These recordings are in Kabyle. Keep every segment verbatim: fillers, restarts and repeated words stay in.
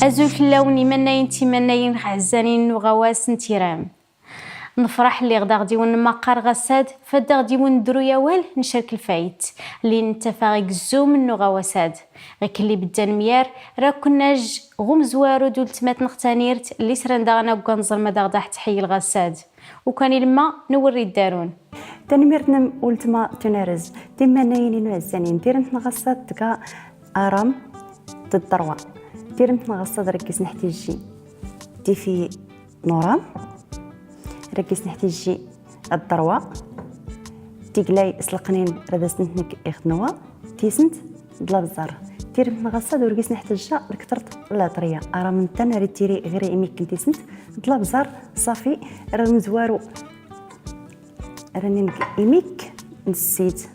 Azul fell-awen imannayen d timannayin ɣ ɛezzanin n uɣawas n Tiram. Nefṛeḥ lliɣ d aɣ-d-iwen nemmaqar ɣassad, fad aɣ-d-iwen ndru awal ncerk lfayt. Lli nettafaq igzum n uɣawas-ad. Ɣikelli beddan myar, rakken-aj ɣ umezwaru d ultmat n ɣ tanirt, lli sran daɣen agg anẓar ma d aɣ-d-aḥ tḥeyyel ɣassad. Ukan ilemma nwerri ddarun. Tanemmirt-nnem ultma Tunarez. Timannayin-inu ɛezzanin, tiremt n ɣassad tga aram d ddrwa. Tiremt n ɣassad rgis neḥtijji tifi n uram, rgis neḥtijji ddrwa, tiglay s leqnin rad as-tent-nekk iɣ tnwa, tisent d labẓar. Tiremt n ɣassad urgis neḥtijja lekter n laṭriya. Aram n tan rad tiri ɣir imik n tisent d labẓar, safi, rad nezwaru. Rad neg imik n ssid.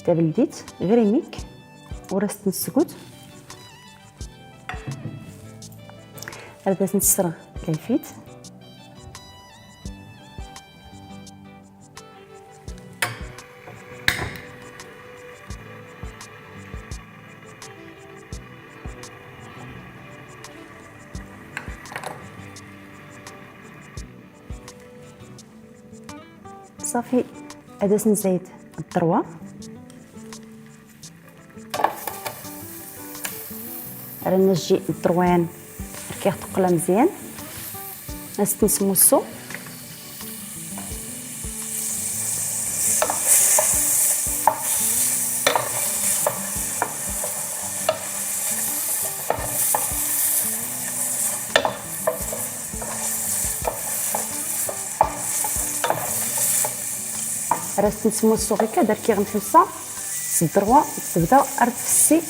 Tabeldit, ɣir imik, ur as-t-nesgut. Ad as-nesserɣ lɛafit. Safi, ad as-nzayed ddrwa. Rad nejji ddrwan, rkiɣ teqqla mezyan. Ad as-t-nesmussu. Rad as-t-nesmussu ɣikka, ad rkiɣ nḥussa s ddrwa, tebda ar tfessi.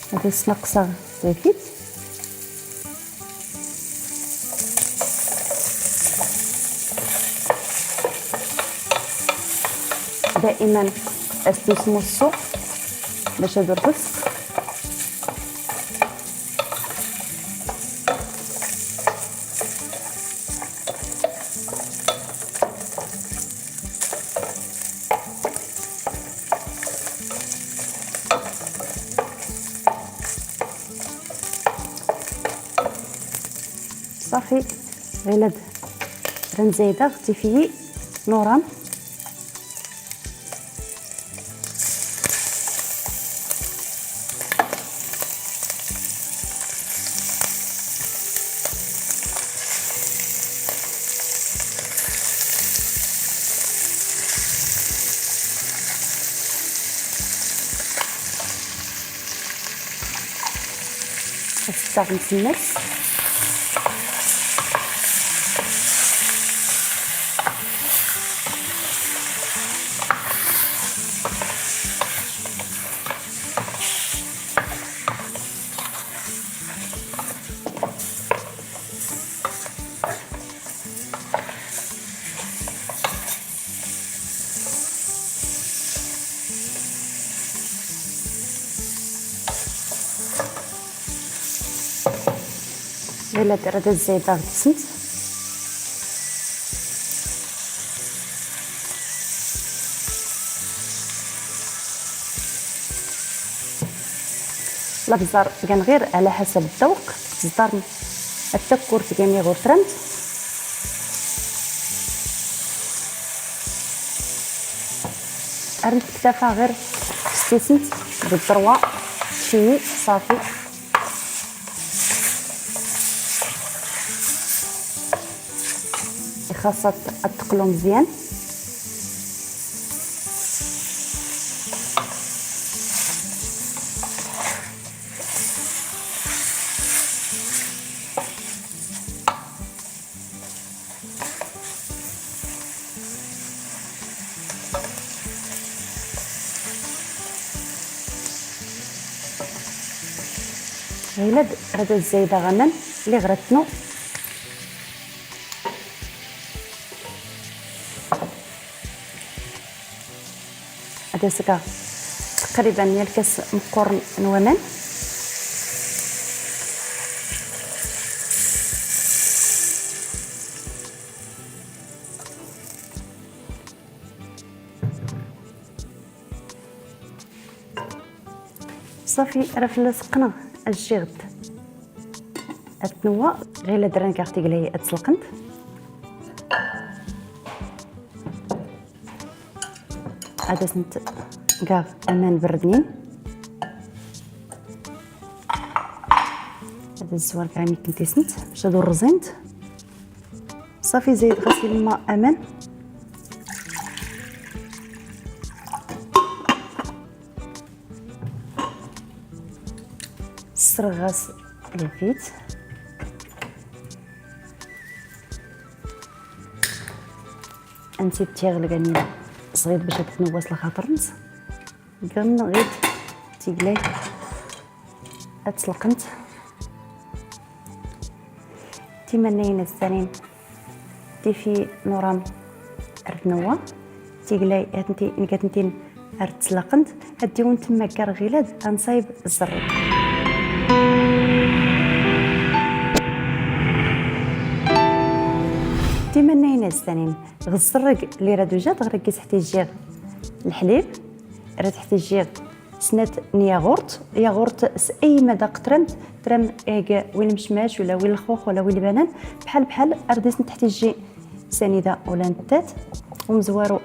Ad as-neqseɣ tafit. دائما اسمو السوق باش هادو الرزق. صافي، غير هاد راه زايده اختي فيه نوران. الساغ مسمس. لا، لا، دير هذا الزيت داغ تسنت. الأبزار كان غير على حسب الذوق، الزطار التكور تقامي غير ترند. أرنت كتافة غير ستيسنت بالدروة شيني صافي. خاصة تقلو مزيان. هنا د-، هذا الزايدة غنم اللي غرتنو. هذا سكا تقريبا يا الكاس مقرن نومن. صافي، راه فلاس قنا الجيغد. اتنوا غير لا درنا كاع تيقلاي اتسلقنت. هذا سنت كاع امان بردنين. هذا الزوار كاع مي كنتي سنت باش هادو الرزينت. صافي، زايد غسيل الماء امان. السرغاس لفيت. انت تيغلق يعني صغير باش تنوس لخاطر نس. قرن غير تيقلاي اتسلقنت. تيمنينا السنين تيفي نورام ارتنوا. تيقلاي هاتنتي نكاتنتين ارتسلقنت. هديون تما كار غيلاد انصايب الزرق. تيمنينا السنين غزرق اللي راه دوجات غرقيس حتى يجي الحليب، راه تحت يجي سنات نياغورت، ياغورت س اي مذاق ترمت، ترم ايك وين المشماش ولا وين الخوخ ولا وين البنان، بحال بحال ارديس تحت يجي سنيده ولا نتات ومزوارو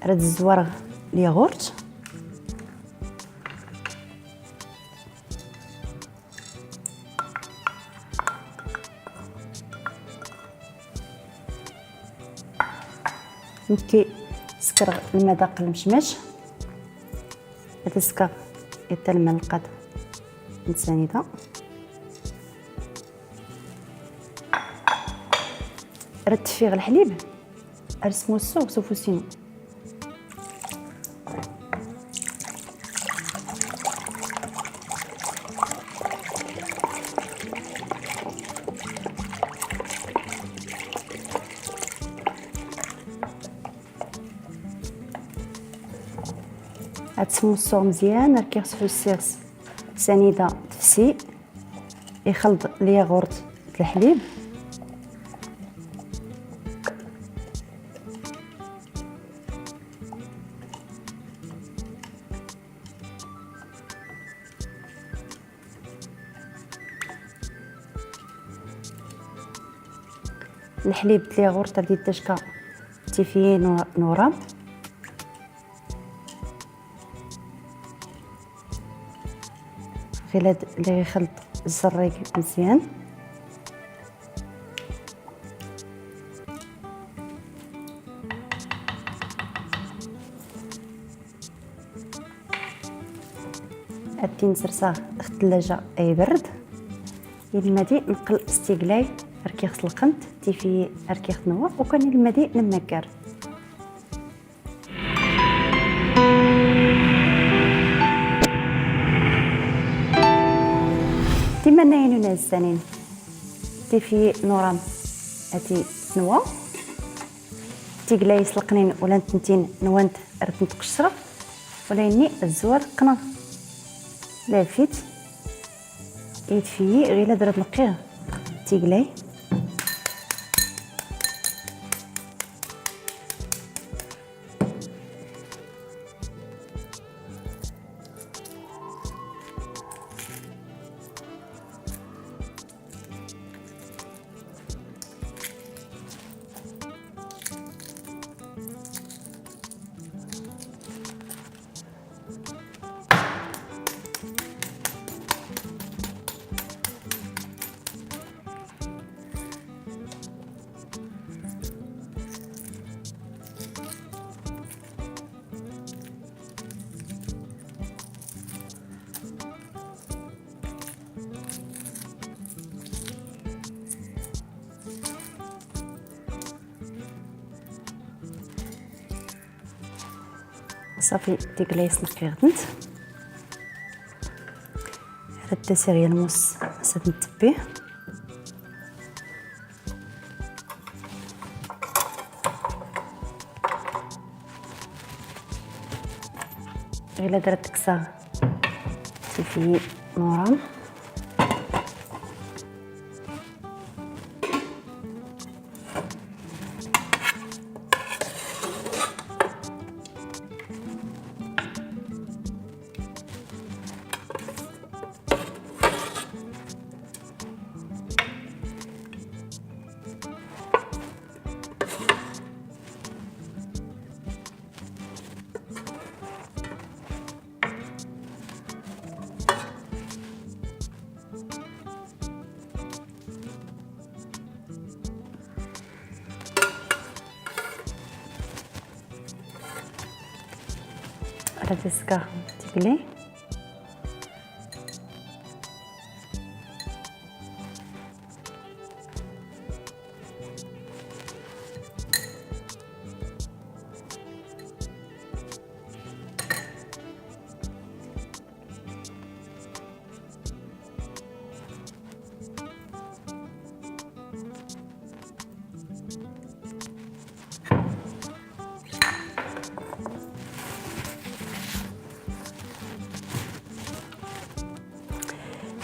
رد الزوارغ الياغورت. نكي سكر المذاق المشماش، هذا السكر يتلمع القدر نسانيدا. رد فيه الحليب، ارسمو السوق سوفو سينو. هاد السموسو مزيان، راكي خصو السيرس سنيده تفسي، يخلط الياغورت بالحليب. الحليب الياغورت غادي تشكى تيفيين نورا. غير هاد اللي يخلط الزريق مزيان. هادي نسرساه في الثلاجة يبرد. المادي نقل استيقلاي ركيخ سلقنت تيفي ركيخ نوا، وكان المادي نمكر. تيمناينو ناس سنين تيفي نورام اتي نوا. تيقلاي سلقنين ولا نتنتين نوانت رتنت قشرة ولا يني الزوار قنا. لا فيت يتفيي غير لا درت نقيه تيقلاي. صافي، ديك لايس نقي غدنت. هاد التسير يا الموس سد نتبيه. غير درت كسا تيفي نورا. Ad as-fkeɣ tikli.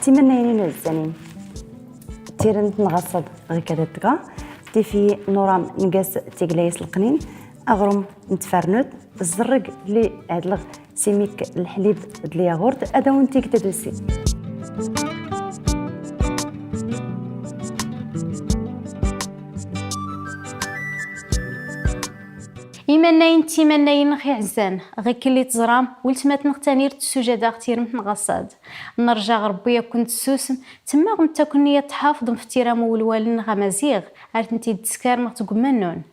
Timannayin n uzzanin. Tirmt n ɣaṣṣad ɣer kada tga. Tifi nuram ngas tiglay s leqnin. Aɣrum n tfernut. Zzerreg li ɛedleɣ simik lḥlib d lyaɣurt ad awen tig tadelsint. Imannayen d timannayin n xiɛzan, ɣikelli teẓram, weltmat-nneɣ Tanir tessujad-aɣ tirmt n ɣaṣṣad. Nerja ɣer Rebbi ad ken-tessusem, temmaɣemt akkenni ad tḥafḍem f tiram n welwal-nneɣ amaziɣ, ar tent-id-teskarmeɣ deg umannun.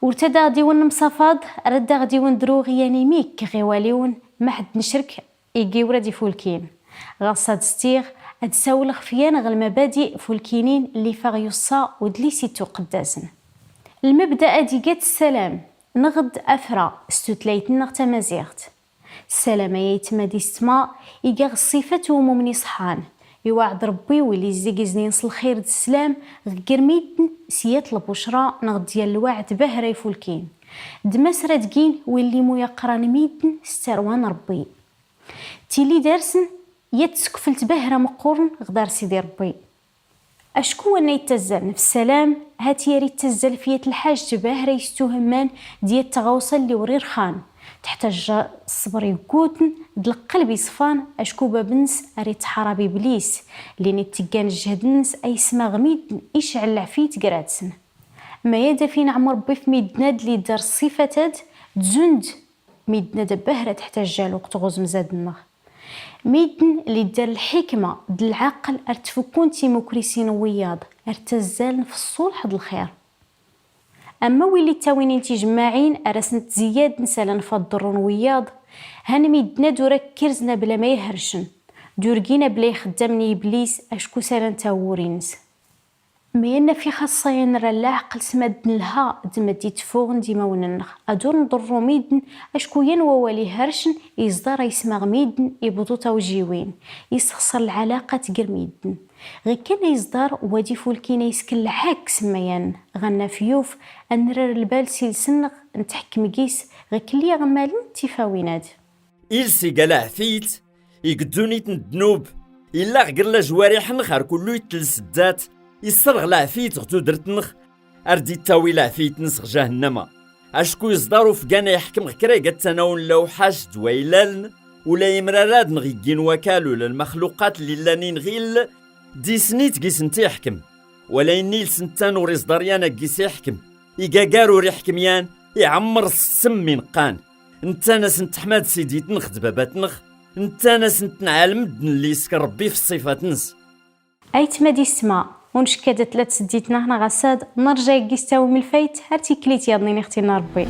Ur tad aɣ-d-iwen nemsafaḍ, ar ad aɣ-d-iwen druɣ yanimik ɣiwaliwen, ma ḥedd necrek igiwra d ifulkin. Ɣas ad stiɣ, ad sawleɣ f yan ɣer lmabadi fulkinin llif aɣ yuṣṣa udlis ittuqeddasen. Lmebda ad igat ssalam, neɣ d afra s tutlayt-nneɣ tamaziɣt. Ssalam ay aytma d yessetma, iga ɣ ṣṣifat n umumni ṣeḥḥan. Iwaɛed Rebbi win izzigiznin s lxir d sslam ɣer yir midden s yat lbucra neɣ d yal lwaɛd bahra ifulkin. D masra dgin win limu yaqran midden s tarwa n Rebbi. Tili darsen yat tsekfelt bahra meqqoren ɣer dar Sidi Rebbi. Acku wanna yettazzalen f ssalam, hat yar yettazzal f yat lḥajet bahra yestuhemman d yat tɣawsa lliwri rxan. Teḥtaǧ ṣṣber yegguten d lqelb yeṣfan, acku bab-nnes ar yettḥarab iblis, lin itteggan jjhed-nnes ay smaɣ midden icɛel leɛfiyet gar-atsen. Ma yad afin ɛemmer Rebbi f midden ad lidder ṣṣifat-ad, dzund midden ad bahra teḥtaǧ lweqt ɣ uzemzad-nneɣ. Midden lidder lḥikma d lɛaqel ar tfukkun timukrisin n wiyaḍ, ar ttazzalen f ṣṣulḥ d lxir. Ama win li ttawinin tijemmaɛin ar asent-tzeyyaden s alan f aḍerru n wiyaḍ, han midden ad ur ak-kirzen abla ma ihercen, d urgin abla ixeddamen n yiblis acku s alan tawuri-nnes. Mi ad naf ixaṣṣayen nra leɛqel s madden lha d meddi tfuɣen d imawen-nneɣ, ad ur nḍerru midden, acku yan wawal ihercen, iẓḍar ay smaɣ midden, ibḍu tawjiwin, isexṣer lɛalaqat ger midden. Ɣikan ay iẓḍar wad ifulkin ay sken lɛaks mmayan, ɣa naf yuf, ad nrar lbal s iles-nneɣ, ntḥekkem gis, ɣikelli aɣmalen d tifawin-ad. Iles iga leɛfiyet, ig ddunit n ddnub, illa ɣ ger lajwariḥ-nneɣ ar kullu ittel sdat, isserɣ leɛfiyet ɣ tudert-nneɣ, ar d-ittawi leɛfiyet-nnes ɣ jahennama. Acku iẓḍar ufgan iḥkem ɣ kra iga ttanawen lawḥac d waylalen, ula imrarad neɣ iggin wakal ula lmaxluqat llillanin ɣ ill, d isnit gis-nent iḥkem. Wala inni iles netta n ur iẓḍar yan ag gis iḥkem, igagar ur iḥkem yan, iɛemmer s ssem ineqqan. Netta n asen-teḥmad sidit-nneɣ d babat-nneɣ, netta n asen-tenɛal medden lli yesken Rebbi f ṣṣifat-nnes. Aytma d yessetma, ur ncekk ad tella tseddit-nneɣ neɣ ass-ad, nerja agi s tawim lfayt ar tiklit yaḍnin ixtin n Rebbi.